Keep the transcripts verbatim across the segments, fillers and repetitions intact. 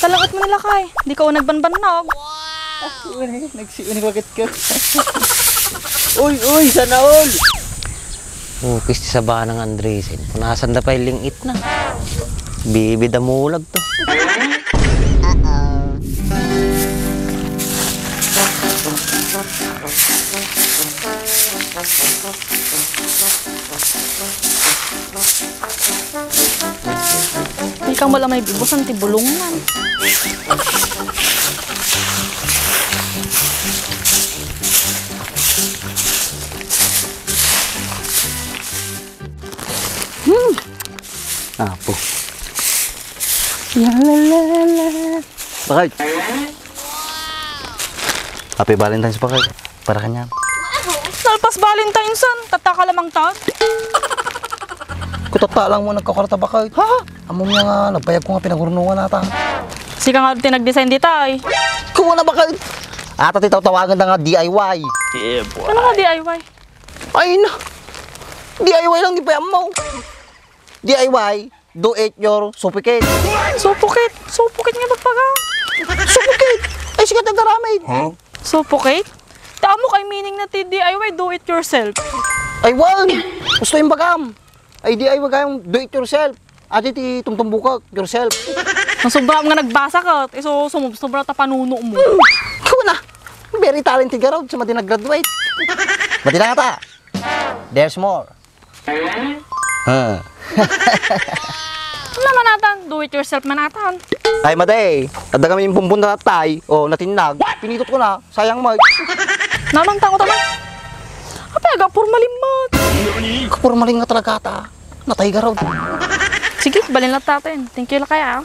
Alangat mo nila kay, di ka nagbanbannog. Uy, nagsiunig bakit ka? Uy, uy, sana all! Oh, kisti sa banang Andresen. Punasan da pay lingit na. Bibi da mulag to. Ikang wala may bibusan ti bulungan. Hmm. Apo. Ya la la la. Bakit? Happy Valentine's, bakit? Para kanya. Nalpas Valentine's, san? Tatta ka lamang tan? Kutatta lang mo nagkakarta, bakit? Ha? Amo niya nga, nagpayag ko nga pinagurnungan ata. Sika nga ti nag-design dita, ay. Kuha na, bakit? Ata ti tawtawagan na nga D I Y. Ano nga D I Y? Ay na. D I Y lang di pay ammo. D I Y, do it your suffocate. Suffocate? Suffocate nga bagbaga? Suffocate? Ay, sikat ang garamid. Huh? Suffocate? Ti ammo kay meaning na ti D I Y, do it yourself. Ay, wan! Gusto yung bagam. Ay, D I Y kayong do it yourself. Adi ti tumtumbukak yourself. Ang sobra nga nagbasa ka, iso sumub-, sobra ta panuno mo. Kuna, very talented ka raw, sa madi nag-graduate. Madi na nga ta. There's more. Ha. Ano naman atan? Do it yourself man atan. Ay, madi. Adda kami yung bumbun na tay. O, natinnag. Pinitot ko na. Sayang mo. Naman tango taman. Apay, aga, formalin mo. Formalin nga talaga ta. Natay garod. Sige, balin lang tatin. Thank you lang kaya, ah.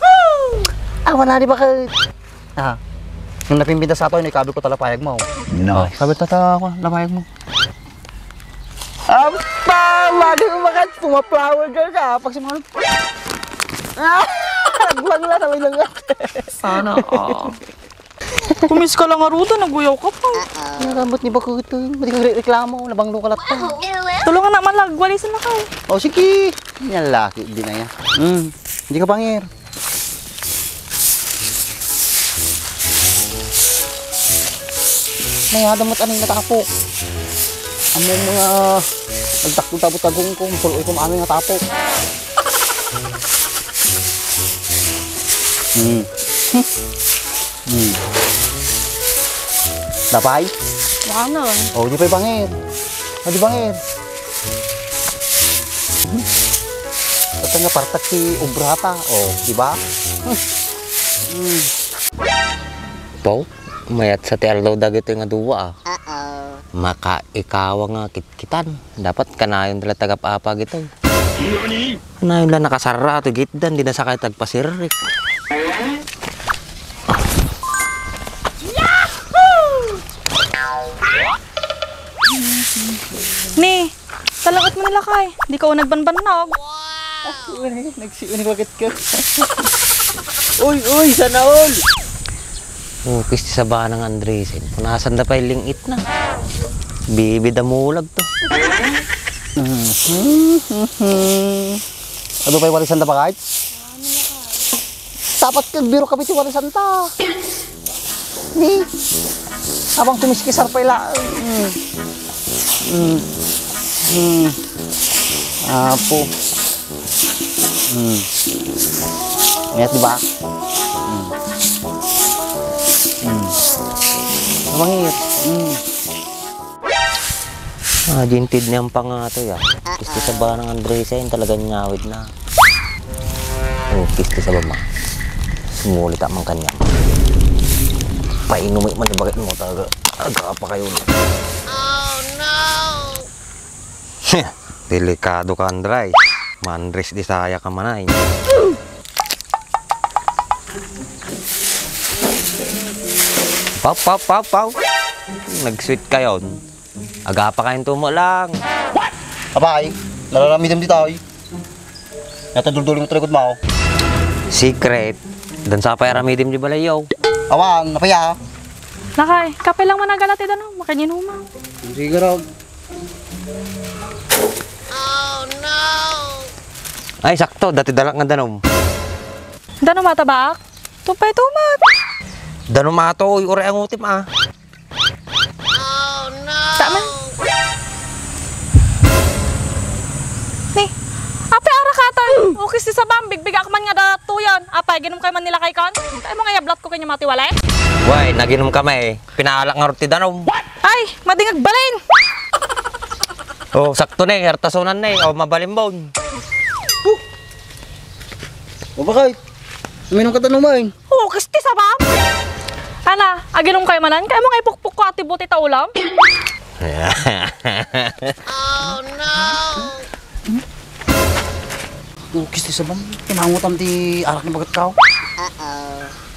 Awan na, di ba, ka-, ah. Yung napimpintas sa ato, yung ikabil ko talapayag mo. Nice. Kabil tata ako, lapayag mo. Apa! Mali mo ka, pumaplower girl ka, pag si mga, ah! Nagbuwag na, sabay lang. Sana all. Kumis ka lang, Aruda, naguyaw ka pa. Nagamot ni Bakutoy, madi kang re-, reklamo, nabanglo ka latta. Tulungan na man lang, walisan na ka. O, sige. Yan, laki, di na yan. Hmm, hindi ka pangir. May adamot aning natapok. Amo mga nagtakbo tapot tagong ko, puloy ko maano nga tapok. Hmm. Hmm. Dapay? Wala na. O, di pay bangir. O, di bangir. Ito nga partak ti obrata. O, di ba? Hmm. Pau, mayat sa ti aldaw dagitoy nga dua, ah. Uh-oh. Makaikawa nga kitkitan. Dapat kanayon ti la tagap-apa gitoy. Nani? Kanayon la nakasarra ti gitdan, di na sakay tagpasirrik. Ni, talagat mo nila kay. Di ka nagbanbannog. Uy, nagsiunig bakit ka? Uy, uy, sana all! Oh, kisti sa banang Andresen. Punasan da pay lingit na. Bibi da mulag to. Adu pay walisan da pa kahit? Dapat kag biro ka biti walisan ta. Ni, habang tumiskisar pay la. Mm. Mm. Mm. Apo. Hmm. Mayat, di ba? Hmm. Hmm. Mangit. Hmm. Ah, jintid niyang pangato, ya. Kisti sa banang Andresen, talagang nyawid na. Oh, kisti sa bama. Sumuli ta man kanya. Painumi man, bakit mo talaga? Aga pa kayo. Oh, no! Delikado ka, Andray. Mandres di saya ka manay. Pau, pau, pau, pau. Nag-sweet kayon. Aga pa kayon tumo lang. Abay, nararamidem di tayo. Nata dulduling mo talikod mo. Secret. Dan sa pay aramidem di balayaw. Awan, napaya. Lakay, kape lang managala ti dano, makanyan uma. Sige, Rog. Ay, sakto, dati dalak nga danom. Danom ata baak? Tupay tumat. Danum ato, uray angutim a. Tama. Ni, apay arak atan. Ukis ti sabam, bigbigak man nga datuyan. Apay, ginum kay man nila kay kan? Kay mo nga yablat ko kanya matiwalay? Way, naginum kami. Pinaalak nga ti danum. Ay, madingag balin. Oh, sakto ne, artasunan ne. Oh, mabalimbon. O bakit? Uminom ka tanumain. Ukis ti sabam. Ana, aginum kay manan, kay mo nga ipukpok ko ati buti ta ulam. Ukis ti sabam, tinangutam ti arak ni bagat kao.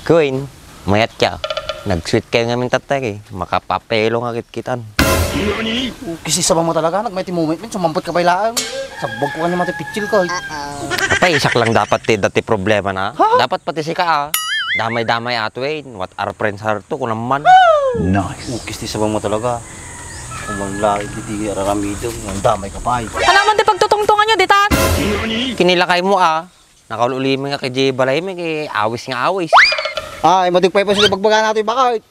Queen, mayat ka. Nag-sweet kayo ngamin tatay, eh. Makapapelo nga kitkitan. Ukis ti sabam mo talaga, nagmay ti moment, men, sumampot ka pay laeng. Sabbag ko kanya mati pitsil ko, eh. Apay, isak lang dapat ti, dati problema na. Ha? Dapat pati sika, ah. Damay-damay ato, eh. What are friends are to, kunam man. Nice. Ukis ti sabam mo talaga. Kuman lang iti araramidem, ang damay ka pa, eh. Ano man ti pagtutungtungan nyo, ditan? Kinilakay mo, ah. Nakaul-ulimin nga kay balay mi, kay awis nga awis. Ay, madigpay pa sa bagbaga natin, bakit?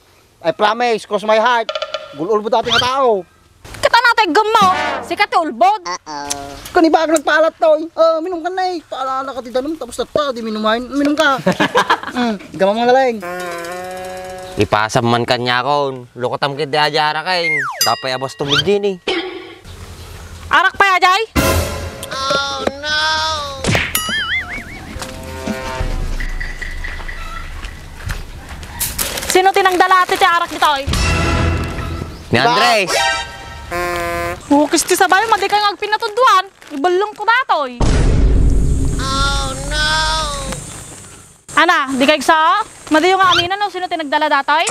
I promise, cross my heart. Gululbo dati nga tao. Kita natay gummo. Sika ti ulbod. Kani ba ang nagpaalat to, eh? Oh, minum ka na, eh. Paalala ka ti danum, tapos tatta, di minumain. Minum ka. Mm, di ka mamang nalaing. Ipasam man kanya kon. Lukotam kit di aja arakain. Dapay abas tumid din, eh. Arak pay ajay? Oh, no! Sino ti nangdala ti arak ditoy? Ni Andres! Ukis ti sabay, madi kay nga agpinatudwan. Ibelleng ko datoy. Oh, no! Ana, di kay sa? Madiyo nga aminan no sino ti nagdala datoy?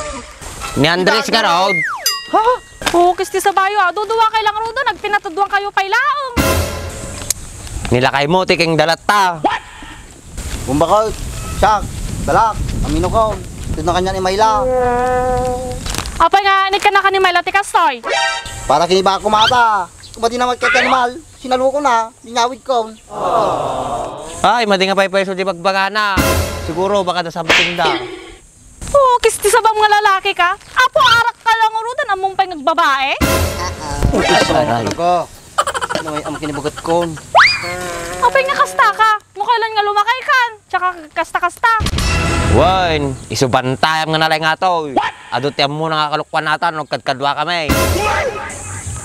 Ni Andres nga raw. Ha? Ukis ti sabayo, a. Duduwa kay lang rudo, nagpinatudwan kayo pay laeng. Nilakay mo, ti keng dalatta. Bumbakol, siak, dalak, amino ko. Ito na kanya ni Mayla. Apay nga, inikkan na ka ni Mayla ti kastoy? Para kinibako mata. Kumadi na magkakanimal, sinaluko na. Inyawid ko. Ay, madi nga paypayso di bagbagana. Siguro, baka da something da. Oh, kis ti sabam nga lalaki ka? Apo, arak ka lang urudan, ammong pay ngagbabae? Aray. Talaga. Ano ay am kinibagat ko? Apay nga kasta ka? Mukailan nga lumakay kan? Tsaka kasta-kasta. Wen, isu bantayam nga nalay nga to. Adu ti ammo nga kalukwan natan, nagkadkadua kami.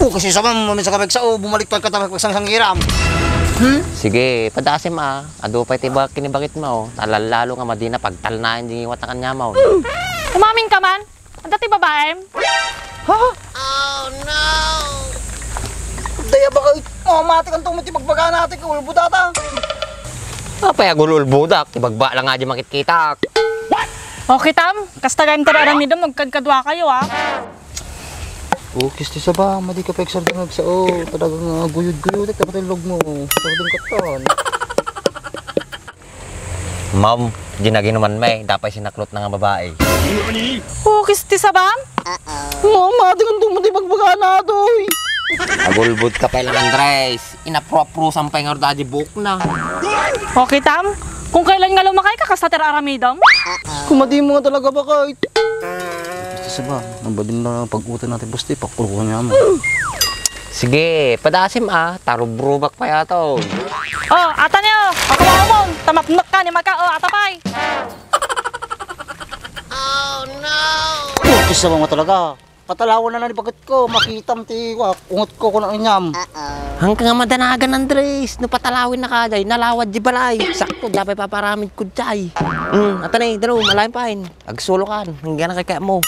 O, kasi sa man, maminsan ka pagsa, o, bumalik to, kata pagsangsangiram. Hmm? Sige, padasim, ah. Adu pay ti bak-, kinibakit mo, oh. Talallalo nga madina pagtalnayan di ngiwat na kanya mo. Umamin ka man? Adda ti babaem? Ha? Oh, no! Daya baka it-, mamati kan tungod ti bagbaga natin, kaulbo data. Apay agul-ulbodak, ti bagba lang nga di makitkitak. Okay, Tam. Kasta gayam ti aramidem, nagkadkadua kayo, ah. O, kis ti saba, madi ka pa eksarda nga agsao. Talagang, ah, guyod-guyod, eh, kapatay log mo. Talagang katan. Ma'am, di naginuman may, dapay sinaklot na nga babae. O, kis ti sabam? Ma'am, madi kan tungod ti bagbaga na, toy. Agulbod ka pa lang, Andres. Inapro-aprosan pay nga orda di buok na. Okay, Tam. Kung kailan nga lumakay ka, kasta ti aramidem? Kumadi mo nga talaga, bakit? Basta saba, nabadin na pag-utan natin, basta ipakulukan niya mo. Sige, padasim, ah. Tarubrubak pa yato. Oh, ata niyo. Ako mo. Tamapnok ka ni Maka. Oh, ata pay. Oh, no. Kis sabam nga talaga. Patalawan na lang ni bagat ko, makitam ti, wa, ungot ko kuno inyam. Hangka nga madanagan, Andres, no patalawin na ka, jay, nalawad di balay. Sakto, dapay paparamid ko, jay. Mm, ata na, eh, dalo, malayan pa, eh. Agsulo kan, hangga na kay mo.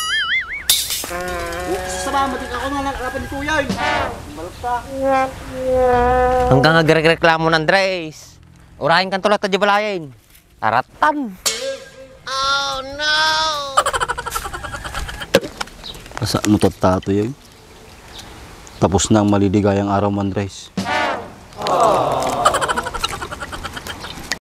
Salamat, ikaw na lang, alapan ni Kuya, eh. Balak ka. Hangka nga agrekreklamo, Andres. Urahin kan tulad ta di balayan. Aratan. Oh, no! Asa mo tattato yun? Tapos na ang maliligayang araw mo, Andres.